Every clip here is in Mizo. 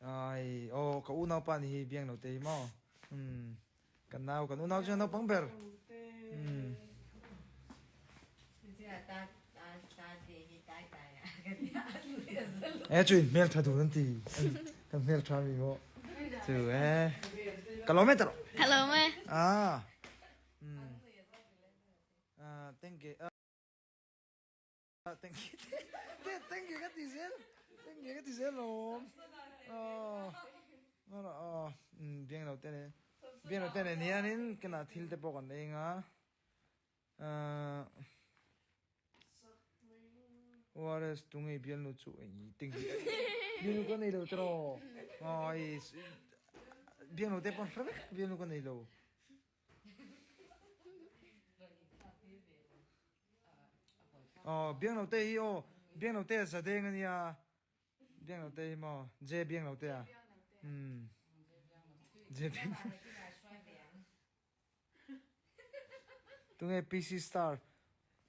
Ai aw ka unaupa ni hi biang lo te hi maw umm ka nau kan unau chu naupang ber umm. E chu in hmel tha dun an ti kan hmel tha mi maw chu e ka lawm e tawh Ka lawm e. Ah umm ah thank you. Tengge ka ti zel tengge ka ti zel lawm aw biang lo te nen biang lo te nen hianin kena thil te pawh kan eng a ORS tunge bialnu chu eng tengge bialnu ka nei lo tiraw ai biang lo te pawh hre vek bialnu ka nei lo. Aw Biangnote hi aw Biangnote a za deng ania Biangnote hi maw J Biangnote a umm J Biang Tunge PC star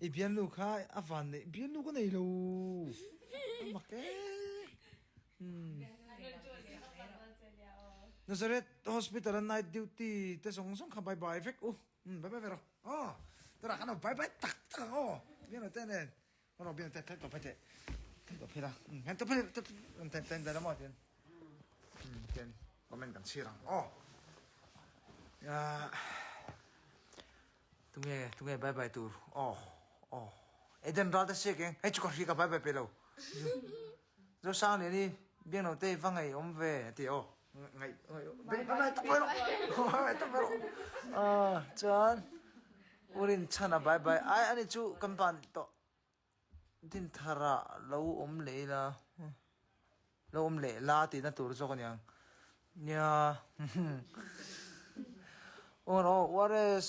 i bialnu kha a van neih bialnu ka nei lo a mak e umm Nazareth Hospital a night duty te zawng zawng kha bye bye vek u. Umm bye bye ve rawh aw tunah khan bye bye tak tak ang aw bianglo te nen aw bianglo te tawp phei teh tawp phei la umm hian tawp phei teh ten ten maw tian umm tian comment kan chhir ang aw tunge tunge bye bye tur aw aw Eden ral te siak eng hei chu ka hria ka bye bye pe lo Zosang leh ni bianglo te va ngaih awm ve a ti aw ngaih bye bye tak mai rawh bye bye tak mai rawh ah chuan urin chhan a bye bye ai ani chu kan ban tawh din thar ah lo awm leh ila lo awm leh la tihna tur zawk aniang nia aw rawh ORS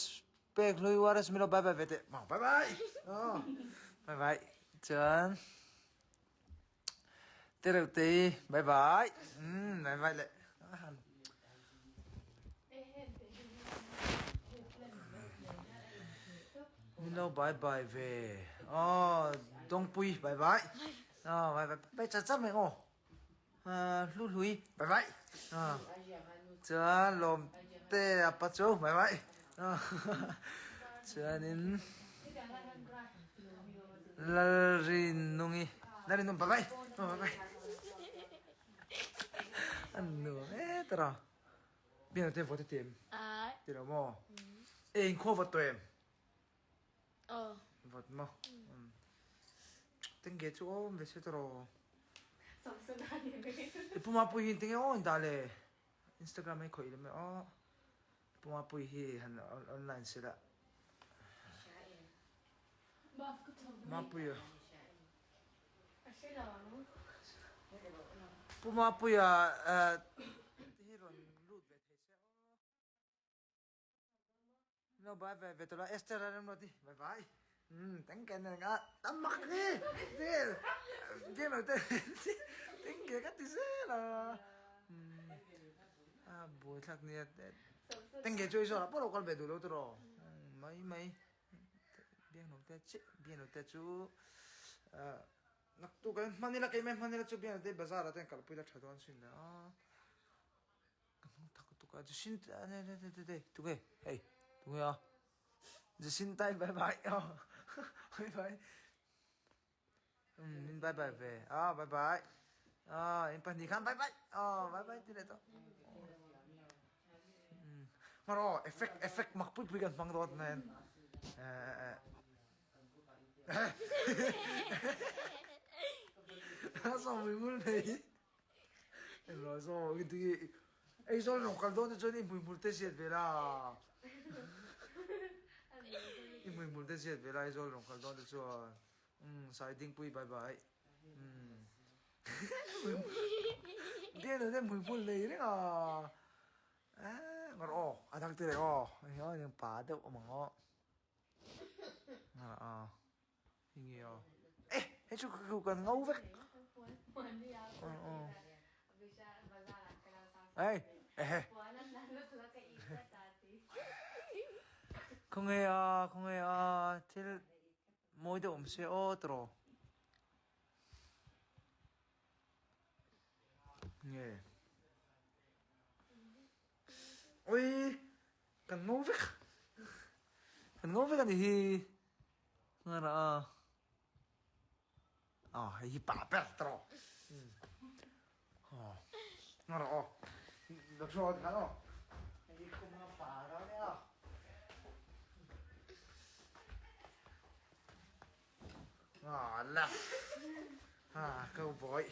pek hlui ORS milo bye bye ve teh bye bye bye bye chuan. Tereuhtei bye bye umm bye bye le Min lo bye bye ve aw Dawngpui bye bye aw bye bye bye char char mai aw Hlu hlui bye bye chuan Lawmte a pa chu bye bye chuanin Lalrinnungi Lalrinnung bye bye bye bye an nuam e tara bian te vote tem ti lo maw e in khaw vat tawh em vat maw tengge chu awm ve se tawh i puma pui hi tinge aw in dah le Instagram hi khawih lem e aw puma pui hi han online se la Mapuia Pu Mapuia te hi rawn lut ve thei se aw. No bye bye ve tawh la Esther a rem lo ti bye bye. Umm teng ke nen a tam mak hi vel biak lo te teng ke ka ti zel a. Umm a buaithlak nia teng ke chu i zawh lah pawh lo kal ve duh lo tawh rawh mai mai. Biangnote chiah Biangnote chu ah naktuk ah hman ila keimah hman ila chu Biangnote bazar ah te kalpui ila tha dawn sin le a ka hnung thak tuk a Jacinta a ne ne ne tunge hei tunge a Jacinta i bye bye aw bye bye um min bye bye ve a bye bye a in pahnih khan bye bye aw bye bye ti leh tawh Hmar aw effect effect mak pui pui kan hmang dawn nen a saw mui mul nei englo saw ei zawn rawng kal dawn te chuan i hmui hmul te hriat ve la i hmui hmul te hriat ve la ei zawn rawng kal dawn te chuan umm sai dingpui bye bye umm Biakna te hmui hmul nei reng a eh ngar aw a dang te reng aw hei aw eng pa deuh awm ang aw ngar aw hei nge aw eh hei chu ka kan ngo vek ei ehe khawnge a khawnge a thil mawi deuh awm se aw tiraw. Nge. Ui kan ngo vek kan ngo vek a ni hi nghara a a hei hi pa ber tawh aw nghara aw lo thu rawh tikhan aw hei hi khum a pa ro nia a la a cowboy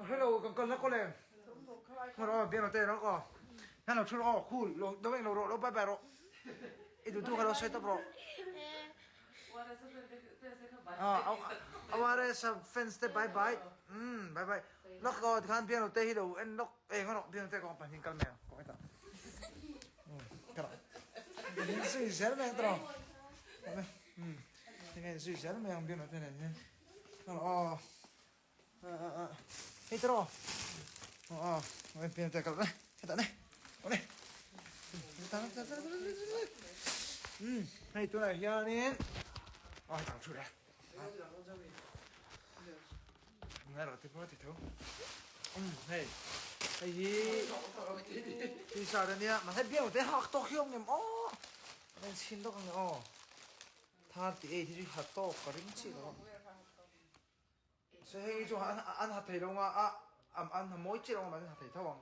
Hello kan kal na ko le Ngaro biang lo te ro ko Nan lo thu ro khu lo do lo ro lo bye bye ro I du tu ka lo sai top ro Aware sa fans te bye bye bye bye Lok ko khan biang lo te hi lo en lok e ngaro biang te ko pan hin kal me ko eta Karo Sui zel me tro Tinge sui zel me ang biang lo te ne Ngaro aw Hei tro Aw biang te kal ne heta ne Ole Hei tunah hianin aw hetah thu le Ngai rawh te pawh ti tho Hei hei hi t-shirt ania mahse biang te hak tawk hi awm ngem aw a en chhin dawk ang e aw 38 hi chu ha tawk ka ring chiah lo a hei hi chu an ha thei lo nga a an ha mawi chiah lo nga mahse an ha thei tho ang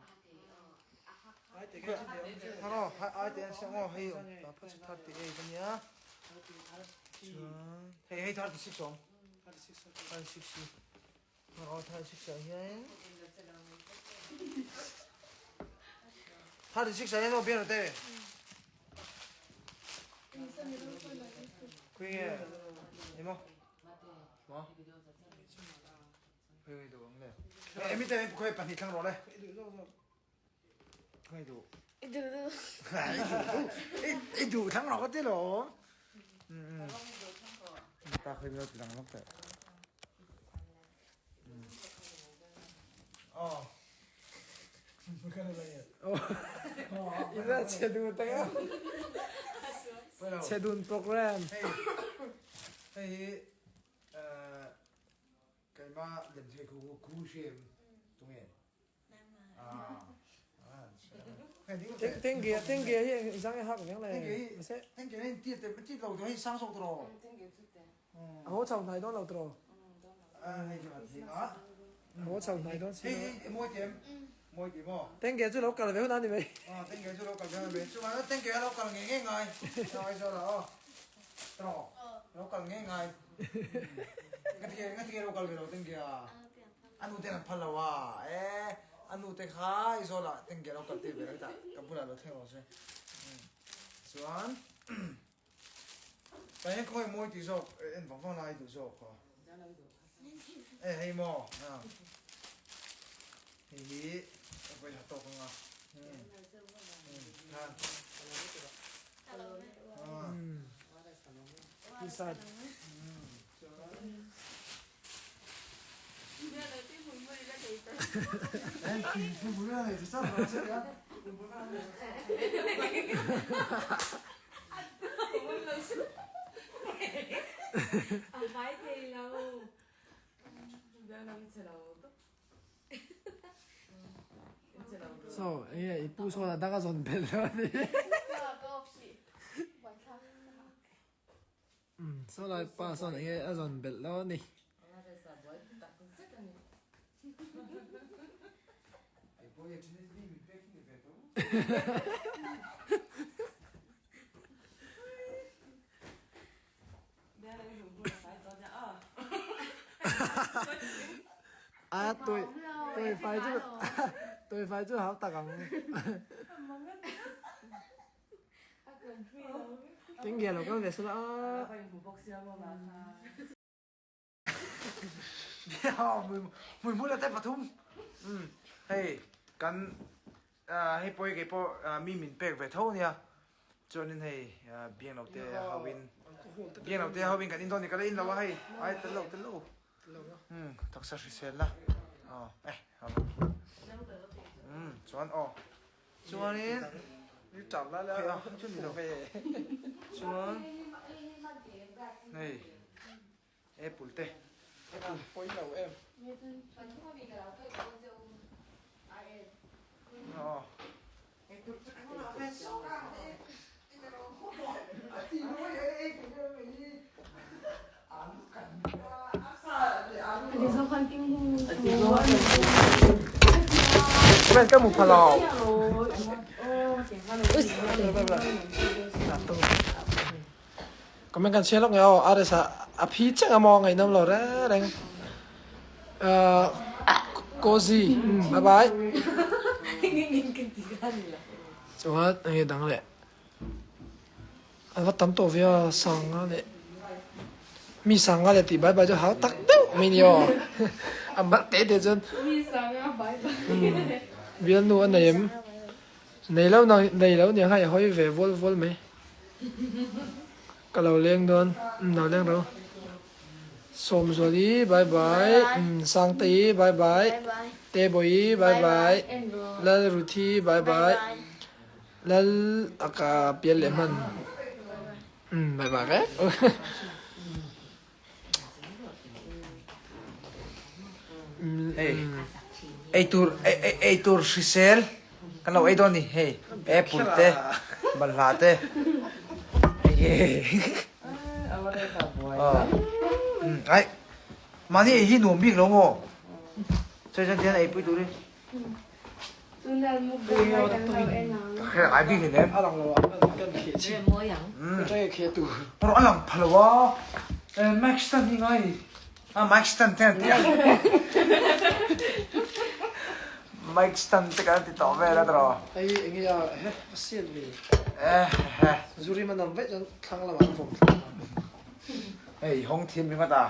Hello ai te an siam aw hei ta phawt chu 38 ania chuan hei hei 36 awm 36 hi aw 36 ah hian 36 ah hian aw bian te Khoi nge ni maw maw Khoi nge duh ang le emi te khoi pahnih thlang rawh le Khoi duh I duh duh I duh thlang rawh ka ti lo Ta khoi lo ti dang lawk teh Aw Ila che dun tak a. Che dun program. Hei hei hi keimah lem thei khu khu hrim tunge. Tengge tengge hi zang e hak veng le. Tengge hi ti te ti lo hei sang sok tro. Ho chau hnai don lo tro. Hei chu thi a. Ho chau hnai don si. Hei hei moi tem. Moi ti mo. Tengge chu lo kal ve hun ani mai. Ah tengge chu lo kal ve hun mai. Chu ma tengge lo kal nge nge ngai. Ai so la o. Tro. Lo kal nge ngai. Nga ti nge lo kal ve lo tengge a. A nu ten an phal lo a, e a nu te kha Aizawl ah tengge a lo kal tir ve lo hetah ka bulah lo thleng rawh se. Chuan tah hian khawngaih mawi tih zawk en vang vang lai duh zawk kha. E hei maw a hei hi ka vawi ha tawk anga. Khan. T-shirt. So, enge i pu sawn a dang a zawn belh lo a ni. Saw lai pa sawn enge a zawn belh lo a ni. A tui tui fai chu tui fai chu hau tak ang. Eng nge lo kal ve sela a. Hmui hmul ate pathum hei kan hei pawh hi kei pawh mi min pek ve tho ania chuanin hei biang lo te ho in biang lo te ho in kan in dawn ni ka la in lo a hei ai tel lo tel lo taksa hrisel la eh chuan aw. Chuanin chu ni lo ve chuan hei apple te. Pawi lo em. Comment ka mu pha lo. Comment kan share lok nge aw RS a a phi cheng a maw ngaihnawm lo reng reng. Uh, Cozy, bye bye. Chuan enge dang leh. An va tam tawh ve a, sanga leh mi sanga leh tih bai bai chu hau tak deuh mai ni aw. A mal te te chuan bialnu a nei em? Nei lo nei lo nia kha i hawi ve vual vual mai. Ka lo leng dawn, lo leng ro. Sawmzuali bye bye, Sangtei bye bye, Tebawi bye bye, Lalruthi bye bye. Lal a ka pial leh hman. Um bye bye vek. Hei ei tur ei tur hrisel kan lo ei dawn ni hei apple te balhla te ai mahni ei hi nuam bik lo maw chei chuan tihian ei pui turin Hei hawng thiam ringawt a.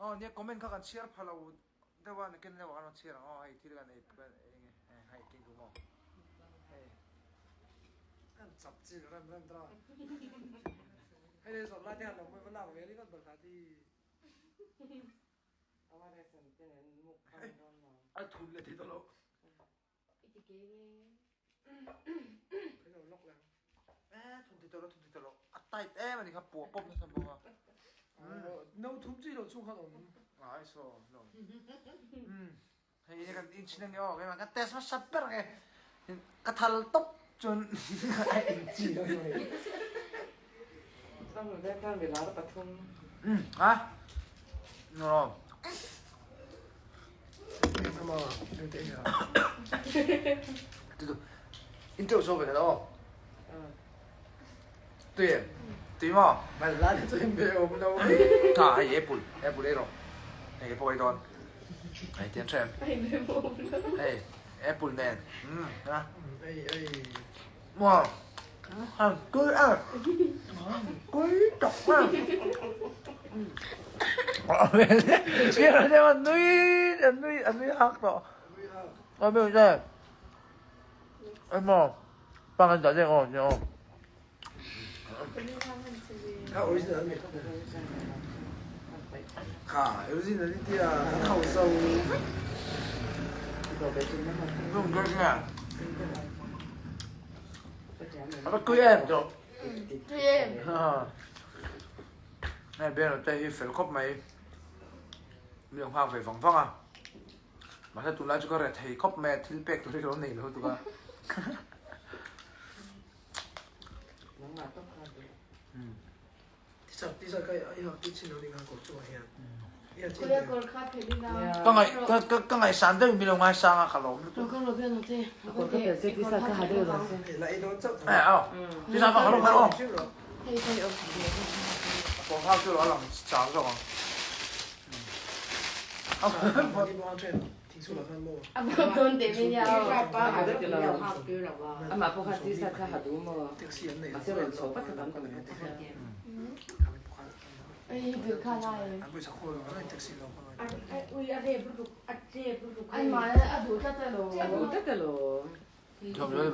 Aw nia comment kha kan chhiar pha lo deuh a nakin deuh ah kan rawn chhiar ang aw hei thil kan ei kan ei nge hei king tum aw hei kan chap chi rem rem tra hei le zawrh lai te han lo mawi va lak ve ringawt bal kha ti a thum le thei tawh lo A tight em a ni kha puah pawp nasa bawk a. No thum chi lo chung khan awm. Ai so no. Hei kan in chin ange aw keimah kan test hmasa ber ange. Ka thal tawp chuan a in chi lo ni mai. A no. In teuh zo ve khat aw. Tui em? Tui maw? Mal la te chu in be awm lo. Ha hei apple, apple ei rawh. Hei pawh ei dawn. Hei tian tha em? Hei apple nen. Um ha. Ei ei. Maw. Ha tui em. Tui tak em. Nui nui nui hak tawh. Nui hak. Emaw pangan dah deng aw nia aw. Kha original ni. Kha original ni tia khau zo. Nung gel nge. Ava tui em chu. Tui em. Hei Ben te hi fel khawp mai. Mi lo nghak ve vang vang a. Mahse tunlai chu ka reh thei khawp mai a, thil pek tur hi ka lo nei lo tuk a. T-shirt t-shirt ka i hak ti chin lo ni kha kawr chungah hian. Ka ngaih ka ka ngaihsan deuh in min lo ngaisang a ka lawm lutuk. Eh aw tisa va ka lawm aw. A kawr nghal chu lo a lang chang zawk ang.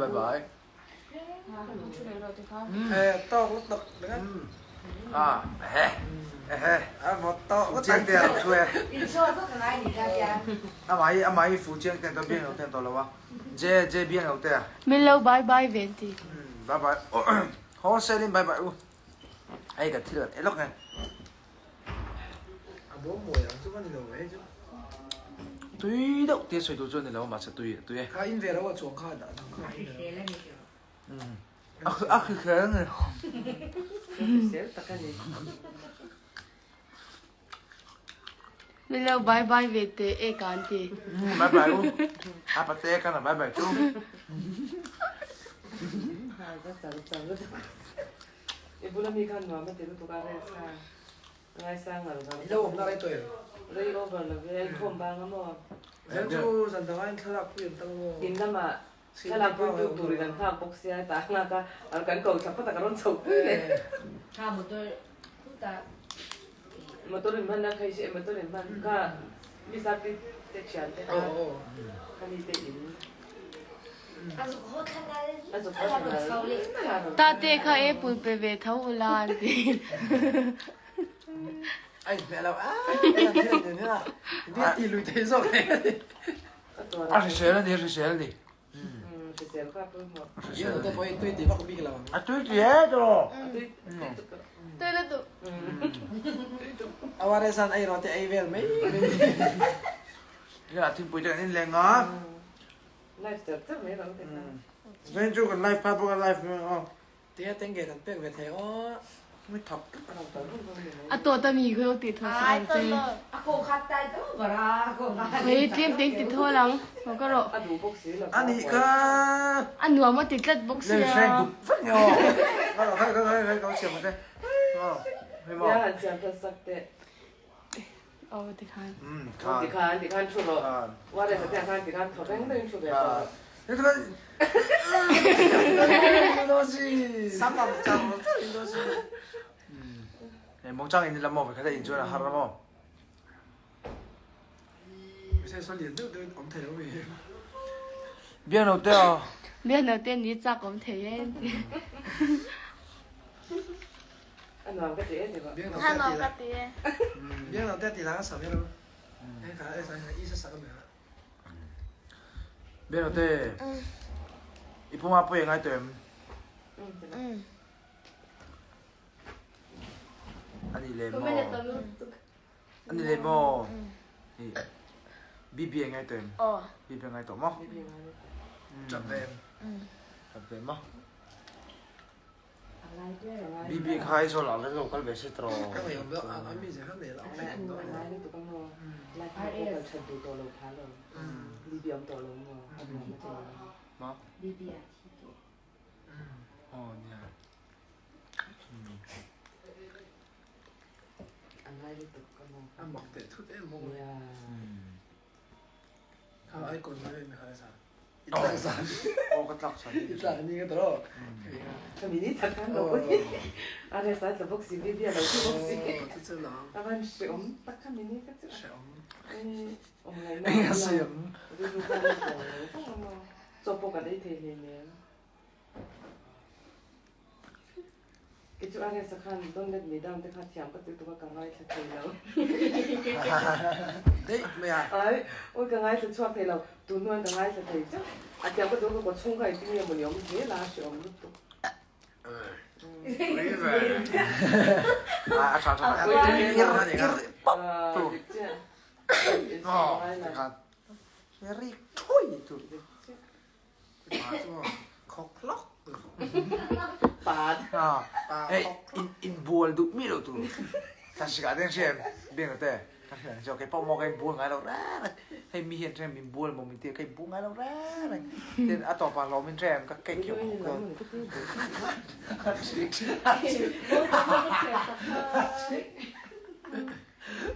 Bye bye. Min lo bye bye ve an ti. Bye bye. Wholesale in bye bye u. Hei ka thil e lawk nge. Tui deuh tia sawi tur chu a ni lo mahse tui tui e. Kha in ve lo a chuang kha dah dang kha in ve lo. A hrisel a ni. Hrisel tak a ni. Min lo bye bye ve teh e ka an ti. Bye bye u. A pate ka na bye bye chu. I bula mi khan nuam a ti lutuk a rest kha ngaisang ngar ngar. I lo awmna rei tawh em? Rei over lo ve, in khawm bang a maw? Zan chu zan dangah in thlalak pui an tam a maw? In lamah thlalak pui tu turin an nghak bawk sia ta nghak a, kan ko thla phawt a ka rawn chho pui leh. Kha motor chutah. Motor in hman a khai si motor in hman kha mi sap te thian te kha khani te in. Tate kha apple pe ve tho ula an ti. Ai hmeh lo a ti lui thei zawk A hrisel a ni a hrisel a ni. A tui ti e tawh. Tui lutuk. Aware san ei rawh te ei vel mai. Ila thingpui te kan in leng a. Live char char mai lo te kha. Zain chu kan live phai bawk a live mai aw. Tia tenge kan pek ve thei aw. Mi thak tak a lo tal reng reng ni mai. A tawt a mi khawi tih thaw sak ang che. A kawh khat tai to bara a kawh khat. Hei tlem te in ti thaw lang haw ka rawh. A duh bawk si lo. A nih kha. A nuam a ti tlat bawk sia. Lei hreng dup vek ni aw. Hei hei hei hei ka lo siam ang che. Aw hei maw. Nia han siam that sak teh. Aw tikhan. Umm khan. Tikhan tikhan thu rawh. Ware sa te khan tikhan thaw reng reng thu ve tawh rawh. Hei mawng chang in lam maw vekhat a in chuan a har a maw. Biak no te aw. Biak no te ni chak awm thei e. A nuam ka ti e ti ba. A nuam ka ti e. Biak no te ti la sa ve lo. E kha e sa i sa sa ka me. Biak no te. I puma pui ngai to em. Ani le mo. Ani le mo. Bibi ngai to em. Bibi ngai to mo. Chap ve. Chap ve mo. Bibi kha Aizawl ah lo kal ve se tawh. Aw ka tlak san. I tlak ni ka tawh. Kami ni tak kan lo. A re sa tla bawk si bi bia lo chu bawk si. Chu chu lo. A van hreawm tak kami ni ka chu. Hreawm. Awm ngai na. Eng a siam. Rilru kha a lo. Chaw pawh kan ei thei hleinem. Kei chu RS a khan Don't Let Me Down te kha thiam ka ti tuk a ka ngaithla thei lo. Daih mai a. Ai, awi ka ngaithla chhuak thei lo. Tun hnuaiin ka ngaithla thei chiah. A thiam ka ti tuk a kawchhung kha engtin nge mawni awm zel a, hrehawm lutuk. A tha tha. Ir pap tu. Dik chiah. Tikhan. Rik thui tu. Hei in in bual duh mi lo tu. Tan sika deng si em biang te. Ka hria ang chu, kei pawh maw ka inbual ngai lo reng reng. Hei mi hian ṭhen min bual maw min ti a, ka inbual ngai lo reng reng. Tin, a tawpah hlawm in ṭhen ka kei kheuh khawp dawn.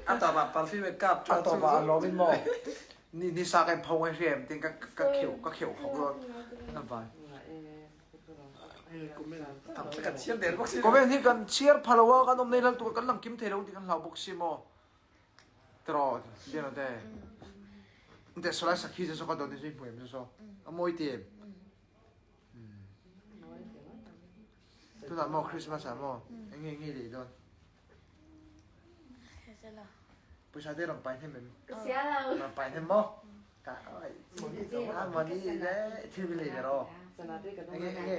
A tawpah perfume i kap A tawpah hlawm in maw ni ni sa ka inpho ngai hria em tin ka ka kheuh ka kheuh khawp dawn. A vai. Comment hi kan chhiar pha lo a, kan awm nei lal tuk a, kan lang kim thei lo tih kan hlau bawk si maw? Tiraw Biano te? Inte solai sakhi chu saw ka dawn hi chu i hmu em chu saw? A mawi ti em? Tunah maw Christmas ah maw eng nge nge lei dawn? Pawisa te rawn pai hnem em? Rawn pai hnem maw? Ka oi mani le thil min lei ve rawh. Enge enge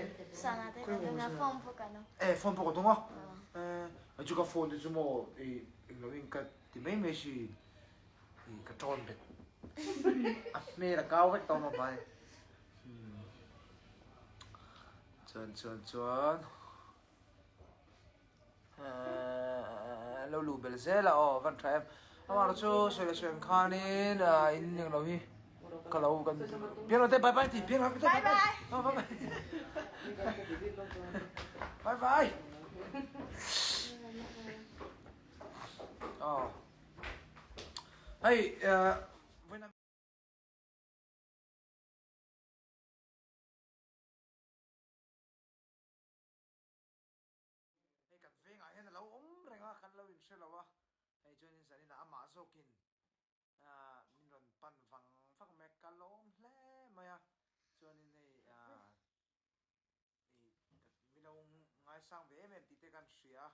Eh phone pawh ka tung a. Eh chu ka phone te chu maw i englo in ka ti mai mai si i ka tawn bet. A hmel a kau vek tawh maw pai. Chuan chuan chuan. Lo luh belh zel a aw van tha em amah chu sawi leh sawi ang khanin in eng lo hi ka lo kan piang lo te bye bye tih piang lo te bye bye bye bye bye bye aw hei Hei kan vengah hian a lo awm reng a, kan lo inhre lo a, hei chuanin zaninah amah zawkin min rawn pan vang vang mai a, ka lawm hle mai a, chuanin hei min lo ngaisang ve em em tih te kan hria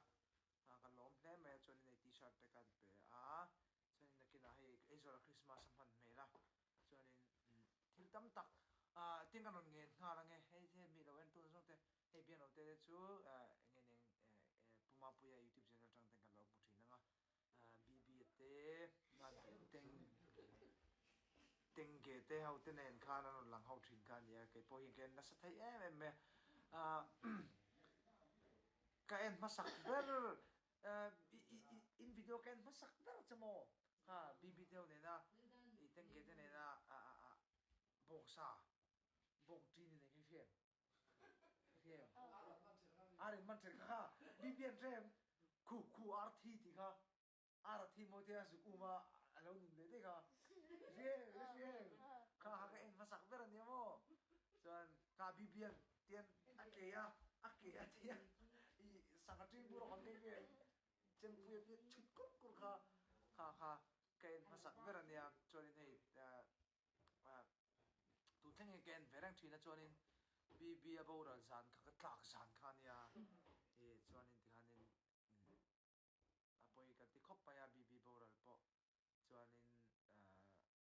a, ka lawm hle mai a, chuanin hei t-shirt te kan pe a, chuanin nakinah hei Aizawla Christmas a hman hmel a, chuanin thil tam tak tin kan rawn ngen nghal ange, hei hemi lo en tun zawng te. Hei bian lo te chu enge neng Pu Mapuia YouTube channel atang ten kan lo hmu thin anga BB a te teng tengge te ho te nen khan an rawn lang ho thin kha ania kei pawh hian ka en nasa thei em em mai a ka en hmasak ber in video ka en hmasak ber che maw kha BB te ho nena i tengge te nena bawksa bawk ṭin in eng hriat Ar in man ṭhen kha BB an hrem khu khu ar thi tih kha ar a thi maw tia zuk um a a lo nun leh daih kha hriam hriam kha kha ka en hmasak ber ania maw chuan kha BB an tian a ke a a ke a tia i sangha ṭing bur a keng em chempui a tia chhut kur kur kha kha kha ka en hmasak ber ania chuanin hei Tun thleng hian ka en ve reng thin a chuanin BB a boral zan kha ka tlak zan kha ania i chuanin tikhanin a pawi ka ti khawp mai a BB boral pawh chuanin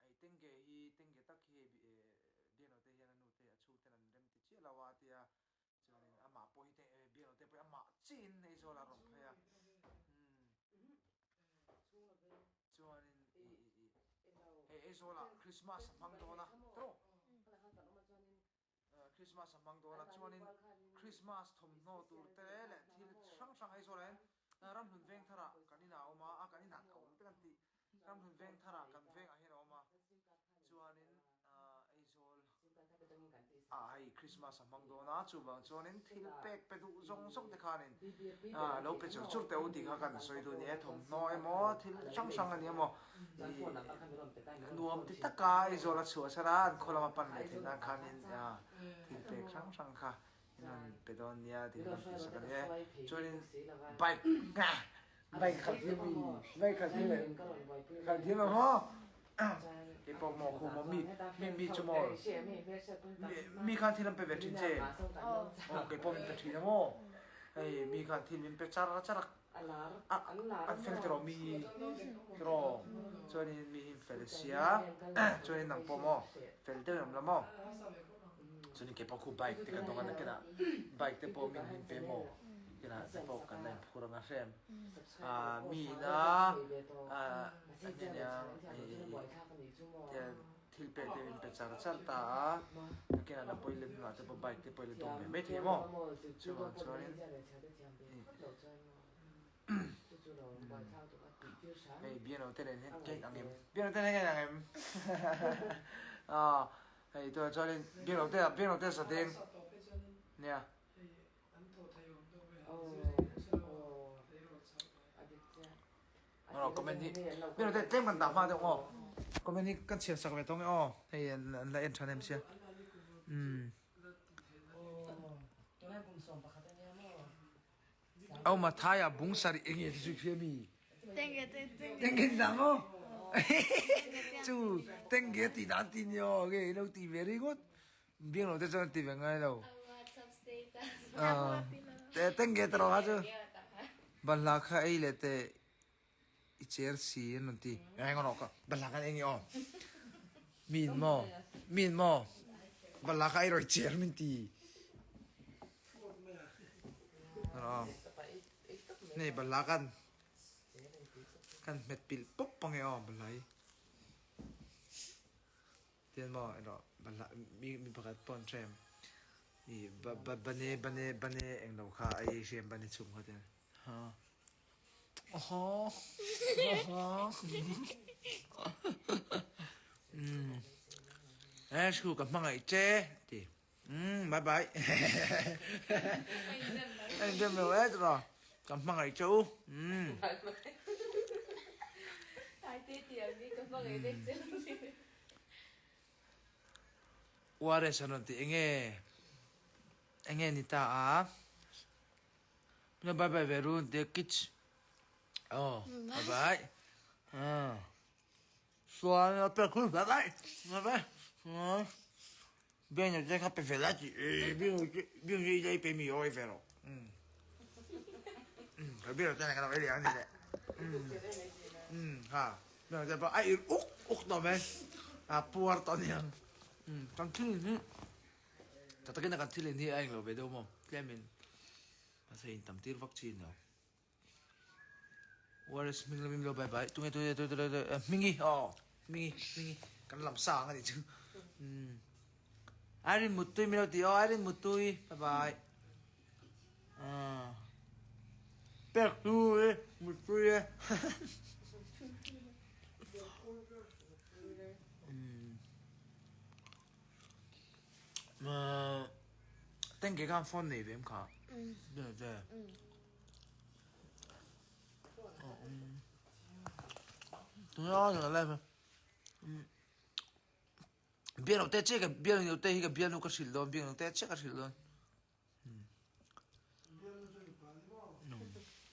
hei Tengge hi Tengge tak hi hei Biakno te hian a nu te a chhungten an rem ti chiah lo a tia chuanin amah pawh hi Biakno te pawh hi amah chiahin Aizawl ah a rawn phei a Chuanin i i hei Aizawlah Christmas a hmang dawn a tawh Christmas a hmang dawn a chuanin Christmas thawmhnaw tur te leh thil hrang hrang Aizawlah hian Ramhlun Vengtharah kan inah a awm a kan inah a awm te kan tih Ramhlun Vengtharah kan vengah hian a awm a chuanin Aizawl ah hei Christmas a hmang dawn a, chuvang chuanin thil pek pe duh zawng zawng te khanin lo pe chur chur teh u tih kha kan sawi duh a ni e, thawmhnaw emaw thil hrang hrang a ni emaw ih nuam ti taka Aizawl a chhuah chhan a, an khaw lama pan leh theih nan khanin thil pek hrang hrang kha in rawn pe dawn nia tih kan rawn tihsak a ni e, chuanin bike bike khalh hi mi bike khalh hi khalh thiam ang maw kei pawh maw khu maw mi mi mi chu maw mi khan thil an pe ve thin che aw kei pawh min pe thin a maw hei mi khan thil min pe char char a an fel tiraw mi tiraw chuanin mi hi fel sia chuanin nang pawh maw fel deuh em la maw chuanin kei pawh khu bike te kan dawng a nakinah bike te pawh min min pe maw Inah te pawh kan la inphur ang a hrem. Mi ina thil pek te min pe char char ta a, nakinah la pawi lem hnungah te pawh bike te pawh i la dawng ve mai thei maw? Chuvang chuanin. Hei biano te nen hian cake ang em? Biano te nen hian ang em? Aw hei tunah chuanin biano te biano te sa deng nia. Aw comment hi biano te tlem kan dah hma deuh aw. Comment hi kan chhiar sak ve tawng e aw hei an la en tha nem sia. Umm. Au Mathaya bung sarih eng nge chu hria mi? Tenge tenge. Tenge ti dan maw? Chu tenge ti dan ti ni aw nge ilo ti ve ringawt. Biang lo te chuan ti ve ngai lo. Tenge ta rawh kha chu. Balhla kha ei leh teh i cher si an rawn ti. Eng rawh ka balhla khan eng nge aw? Min maw? Min maw? Balhla kha ei rawh i cher min ti. Nei balhla kan kan hmet pilh pawp ang e aw balhla hi. Tian maw erawh balhla mi mi pakhat pawh an hrem i ba ba bane bane bane englo kha a ei hrem bane chhung kha tian ha. Ashu ka hmangaih che ti umm bye bye en dem lo e tiraw ka hmangaih che u umm URS an rawn ti enge enge ni ta a. Bye bye ve run te kich. Oh, bye bye. Ah. Suan a pe khul bye bye. Bye bye. Ah. Bien yo te kha pe vela ti. Eh, bien bien yo dai pe mi oi vero. Mm. Mm, ka bien te na ka le ang ni le. Mm. Mm, ha. Bien te pa ai uk uk to me. A puar to ni ang. Mm, kan thil ni. Tha takin a kan thil in hi a englo ve deuh maw? Tlemin mahse in tam tir vak chin lo. ORS hming lam lo bai bai tunge tunge tunge tunge tunge hmingi aw hmingi hmingi kan lam sang a nih chu. Umm Irene Muttui min lo ti aw Irene Muttui bye bye. Ah pek tu e Muttui e. Umm. Tengge khan phone nei ve em kha? Nei ve. Tunga ka live. Bian lo te che ka bian lo te hi ka bian lo ka hrilh dawn bian lo te che ka hrilh dawn.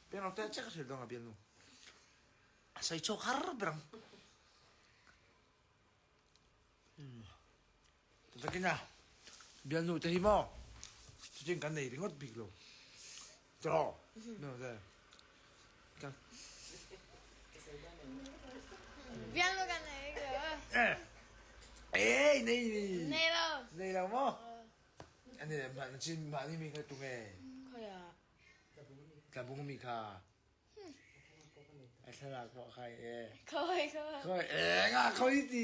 Bian lo te che ka hrilh dawn ka bian lo. Sai chok har berang. Takin a bialnu te hi maw chutin kan nei ringawt bik lo tiraw kan Bialnu kan nei bik lo Ei nei ni Nei lo Nei lo maw Ani le mahni mi kha tunge Khoia Tlabung mi kha A thlalak pawh kha e. Khawi khawi. Khawi eng a khawi ti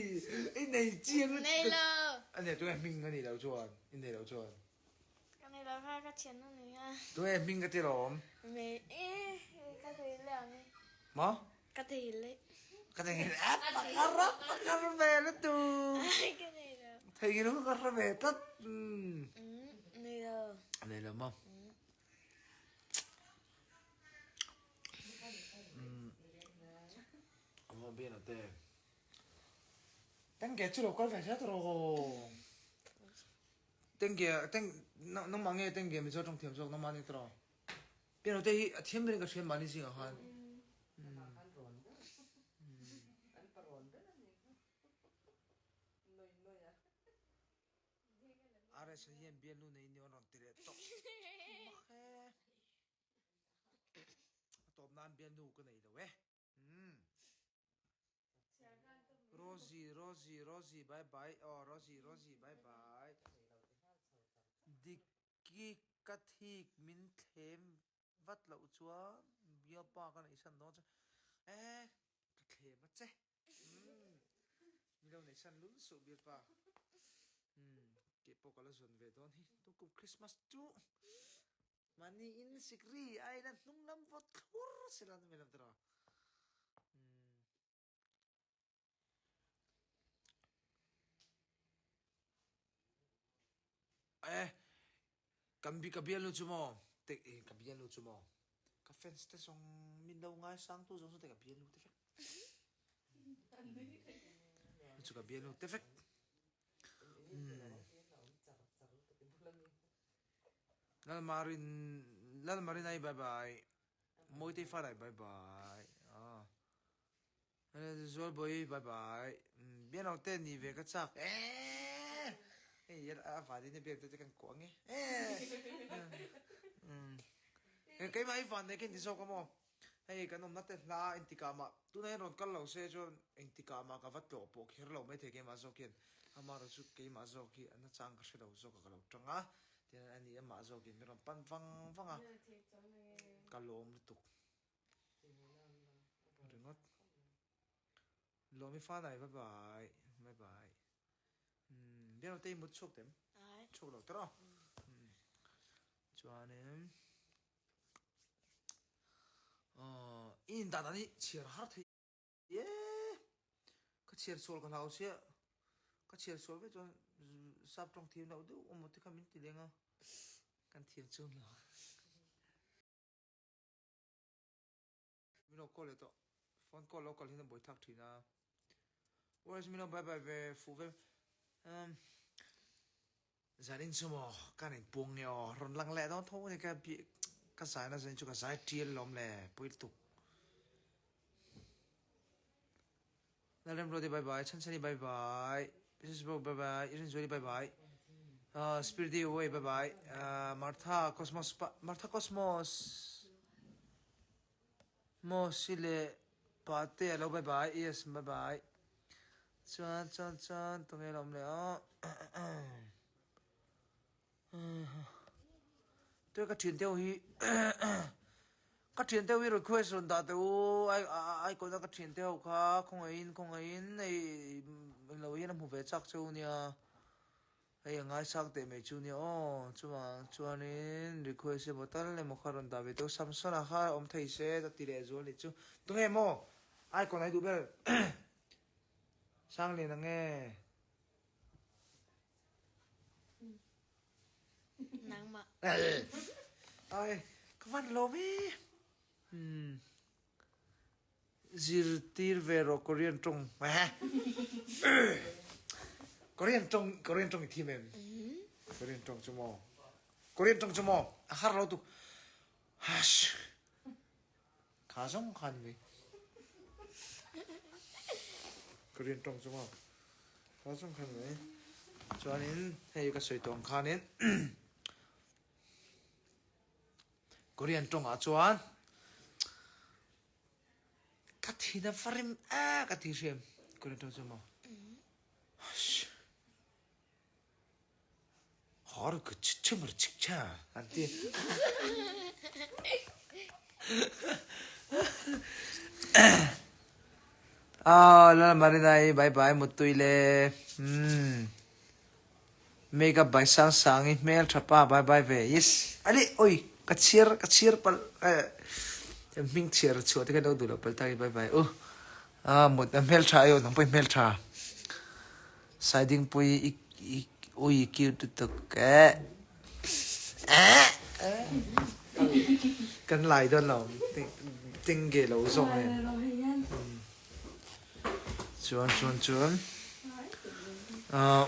i nei chiang lutuk. Nei lo. A nei tunge hming a nih loh chuan i nei loh chuan. Ka nei lo kha ka thian a ni a. Tunge hming ka ti lawm. Me e ka thei le ang e. Maw? Ka thei le. Ka thei le a pakar a pakar ve lutuk. Ka nei lo. Thei nge lo ka hre ve tlat. Nei lo. Nei lo maw? Tengge chu lo kal ve hret rawh aw. Tengge teng nangmah nge tengge Mizo tawng thiam zawk nangmah ni tawh. Piano te hi a thiam berin ka hria mahni zingah khan. RS hian bialnu nei ni rawn ti leh tawh. A tawp nan bialnu ka nei lo e. Umm. Rosie Rosie Rosie bye bye aw Rosie Rosie bye bye. Dikki ka thik min thlem vat loh chuan bialpa ka neihsan dawn che. Eh ka thlem a che. Umm mi lo neihsan lul suh bialpa. Umm kei pawh ka la zawn ve dawn hi. Tukum Christmas chu. Mahni in sikri aiin a hnung lam vawt thlur sela an hmel ang tiraw. Eh, kan bi ka bialnu chu maw te eh ka bialnu chu maw ka fans te zawng min lo ngaisang tu zawng zawng te ka bialnu te vek. Chu ka bialnu te vek. Lalmarin Lalmarinai bye bye Mawitei Farai bye bye ah Zualbawi bye bye Biano te ni ve ka chak eeh hei a van in a biak te kan kuah nge eeh keimah hi van nei ka inti zawk a maw Hei kan awmna te hla engtikah mah tunah hian rawn kal lo se chuan engtikah mah ka va tlawh pawh kher lo maithei keimah zawk hian amaherawh chu keimah zawk hi a nachang ka hre lo zawk a ka lo tang a tihian ani amah zawkin min rawn pan vang vang a ka lawm lutuk ringawt lawm i fanai bye bye bye bye umm bialnu te i mut chhuak tem chhuak lo tawrh a chuanin. I indan an hi chhiar har thei e ka chhiar sual ka hlau sia ka chhiar sual vek chuan sap tawng thiam loh deuh awm te kha min ti leng a kan thiam chuan lo min lo call leh tawh phone call lo kal hian a buai thlak thin a where's min lo bye bye ve fuh ve um Zanin chu maw kan inpung nge aw rawn lang leh dawn tho a ni ka ka zaina zanin chu ka zai tial lawm le pawi lutuk. Lalremruati bye bye, Chhanchhani bye bye, Mrs Bro bye bye, Irinzuali bye bye, uh, Spiriti away bye bye, uh, Martha Cosmos Martha Cosmos Mo si leh Pate alo bye bye, yes bye bye. Chuan chuan chuan tunge lo awm leh aw. Tuai ka thian teu hi ka thian teu hi request rawn dah teh u ai ai kawna ka thian teu kha khawngaihin khawngaihin hei englo hian a hmu ve chak cheu nia. Hei a ngaisang teh mai chu nia aw, chuvang chuanin request emaw tal emaw kha rawn dah ve tawh, Samsona kha awm thei se ka ti leh zual nih chu, tunge maw icon ai duh ber Sanglian ang nge? Nangmah. Ai ka van lawm e. Umm. Zirtir ve rawh Korean tawng Korean tawng Korean tawng i thim em? Korean tawng chu maw Korean tawng chu maw a har lo tuk Hush Kha zawng kha ni mai Korean tawng chu maw kha zawng kha ni mai Chuanin hei ka sawi tawh ang khanin Korean tawngah chuan ka thin a va rim a ka ti hriam Korean tawng chu maw har ka chi chi mar chik cha an ti ah lal marinai bye bye mutui le hmm Makeup by Sangsangi hmel tha pa bye bye ve yes ani oi ka chhiar ka chhiar palh hming chhiar chhuah te khan lo duh loh palh ta bye bye u a mut a hmel tha ayo nang pawh i hmel tha Saidingpui i i ui cute lutuk eh eh kan lai dawn lo tengge lo zawk nen Chuan chuan chuan ahh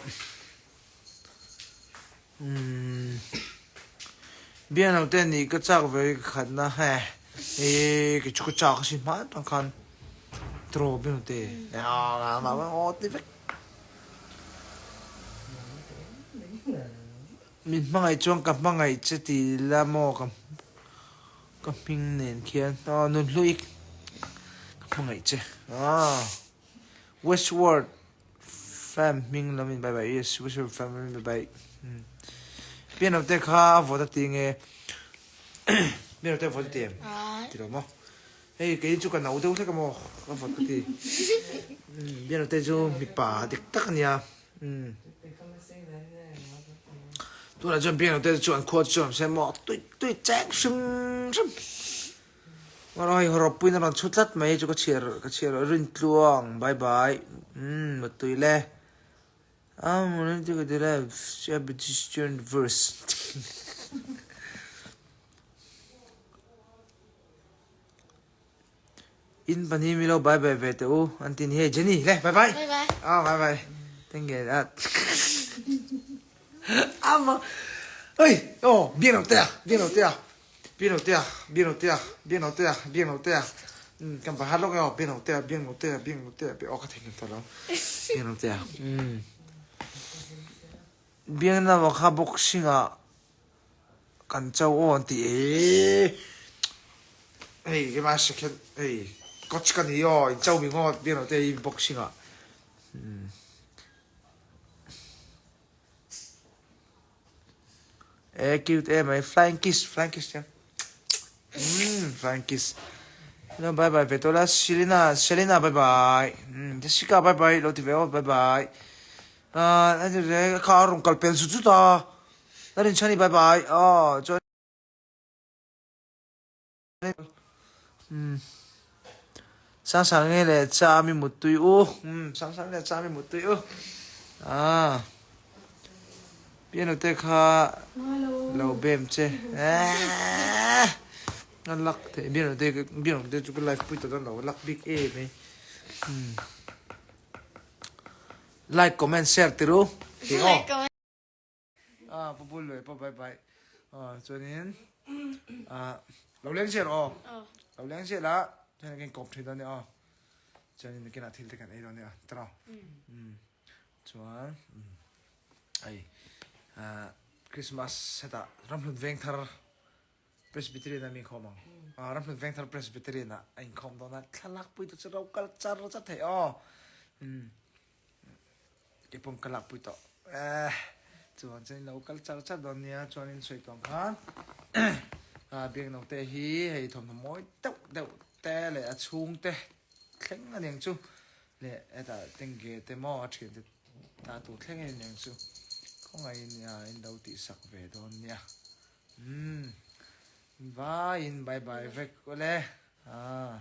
umm bialno te nih ka chak ve ka khat na he ih ka chu ka chak a si hma atang khan draw bialno te aw ti vek min hmangaih chuan ka hmangaih che tih la maw ka Ka hming nen khian aw Nunhluik ka hmangaih che aw Westworld fam hming lam in bye bye yes Westworld fam lam in bye bye piano te kha a vawt a ti nge piano te a vawt a ti em ti lo maw hei kei chu ka no deuh hlek a maw ka vawt ka ti piano te chu mipa dik tak a nia tunah chuan piano te chu an khua chu an se maw tui tui. tui cheng hrim hrim. Hei hawrawppuiin a rawn chhu tlat mai chu ka chhiar ka chhiar Rintluang bye bye umm mutui le verse. In pahnih mi lo bye bye ve teh u an ti ni hei Jenny le bye bye Bye bye. Ah bye bye thank you ah ama oi oh biak lo te a biak lo te a biak lo te a biak lo te a biak lo te a biak lo te a um kan pa hat lawk e aw biak lo te a biak lo te a biak lo te a aw ka theihnghilh tawh lo biak lo te a um biak na kha boxing ah Kan cho aw an ti e. Hei keimah second hei coach ka ni aw in cho mi ngawt biak lo te hi boxing ah. E cute em mai flying kiss flying kiss chiang. Umm flying kiss. No bye bye ve tawh la Selena Selena bye bye. Umm Jessica bye bye lo ti ve aw bye bye. Ah kha a rawn kal pel zut zut a. La rinchhani bye bye aw chuan umm Sangsang nge leh Chami muttui u umm Sangsang leh Chami muttui u ah piano te kha lo bem che eehh a lak theih piano te piano te chu ka live pui tawh dawn lo a lak bik em e umm like comment share tir u tih aw. Ah pu bul lui pawh bye bye ah chuanin ah lo leng zel aw lo leng zel a chuan kan kawp thin dawn nia aw chuanin nakinah thil te kan ei dawn nia tawh um chuan hei ah Christmas hetah ramhlun veng thar Presbyterian a mi inkhawm ang ah ramhlun veng thar Presbyterian ah a inkhawm dawn a thlalak pui te chu ro kal char char thei aw um. Kei pawm ka lakpui tawh eh chuan chuan lo kal char char dawn nia chuanin sawi tawh ang khan ah biak naute hi hei thawmhnaw mawi deuh deuh te leh a chhung te thleng a niang chu leh hetah tengge te maw a thian te ta tur thleng a niang chu khawngaih in ah in lo tih sak ve dawn nia umm vaiin bye bye vek awle ah.